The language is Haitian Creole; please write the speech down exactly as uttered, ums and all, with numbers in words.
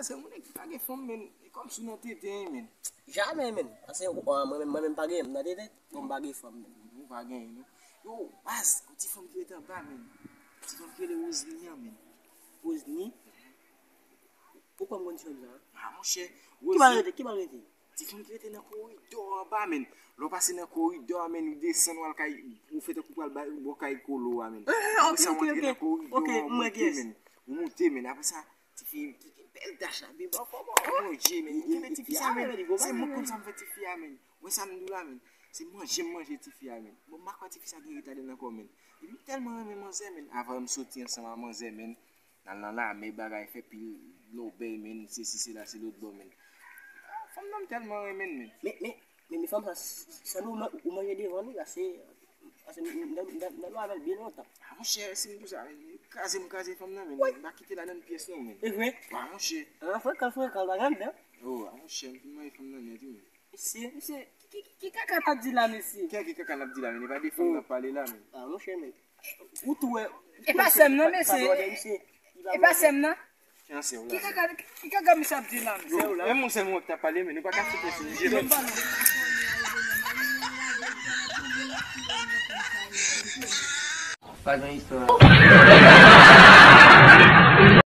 Se moun ki pa gen fanm, men. E kòmsi w nan tete, men. Jamè, men. Paske, ah, mwen menm, mwen menm pa gen, m nan tete, bon, m pa gen fanm, men. Ou pa gen, non. Yo, baz, yon ti fanm ki rete anba, men. Ti fanm ki rele Rosny an, men. Rosny? Ou kwè m konn ti fanm sa? Ah, monchè, Rosny. Ki pa rete, ki pa rete? Ti fanm ki rete nan koridò anba, men. Lè w pase nan koridò a, men, ou desann, w al kay, ou fè tankou pral ba, bò kay Kolo a, men. Ah, ok, ok, ok. Ok, m wè ki yès. Ou monte, men. Apre sa, tifi ki gen bèl dach la, bebe anfòm. Oh, Bondye, men. Ou kenbe tifi sa, men. Se mwen konn sa m fè tifi a, men. Wè sa m di w la, men. Se manje m manje tifi a, men. Bon, m pa kwè tifi sa gen ret ladan l ankò, men. Epi m tèlman renmen manzè, men. Avan m soti ansanm a manzè, men. N al nan lame, bagay, fè pil lòbèy, men, sesi, sela, se lòt bò, men. Ah, fanm nan m tèlman renmen l, men. Men, men, men, men fanm sa, s- s- sa nou man- ou manje devan nou la, se, se m- m- m- m- m- avè l byen lontan. Ah, monchè, si m di w sa, kraze m kraze fanm nan, men. M pa kite l ladan pyès non, men. E vre? Ah, monchè. Ah, frekan, frekan, pa gen andan. Oh, ah, monchè, m fin manje fanm nan nèt, wi, men. Mesye, mesye, ki, ki, ki kaka n ap di la, mesye? Kè ki kaka n ap di la, men? E pa de fanm n ap pale la, men. Ah, monchè, men. Ou tou wè. E pa sè m nan, mesye. E pa sè m nan. Ki kaka, ki kaka misye ap di la, mesye? Menm moun sè m wè k t ap pale, men nou pa ka fout mesye. Pa gen istwa.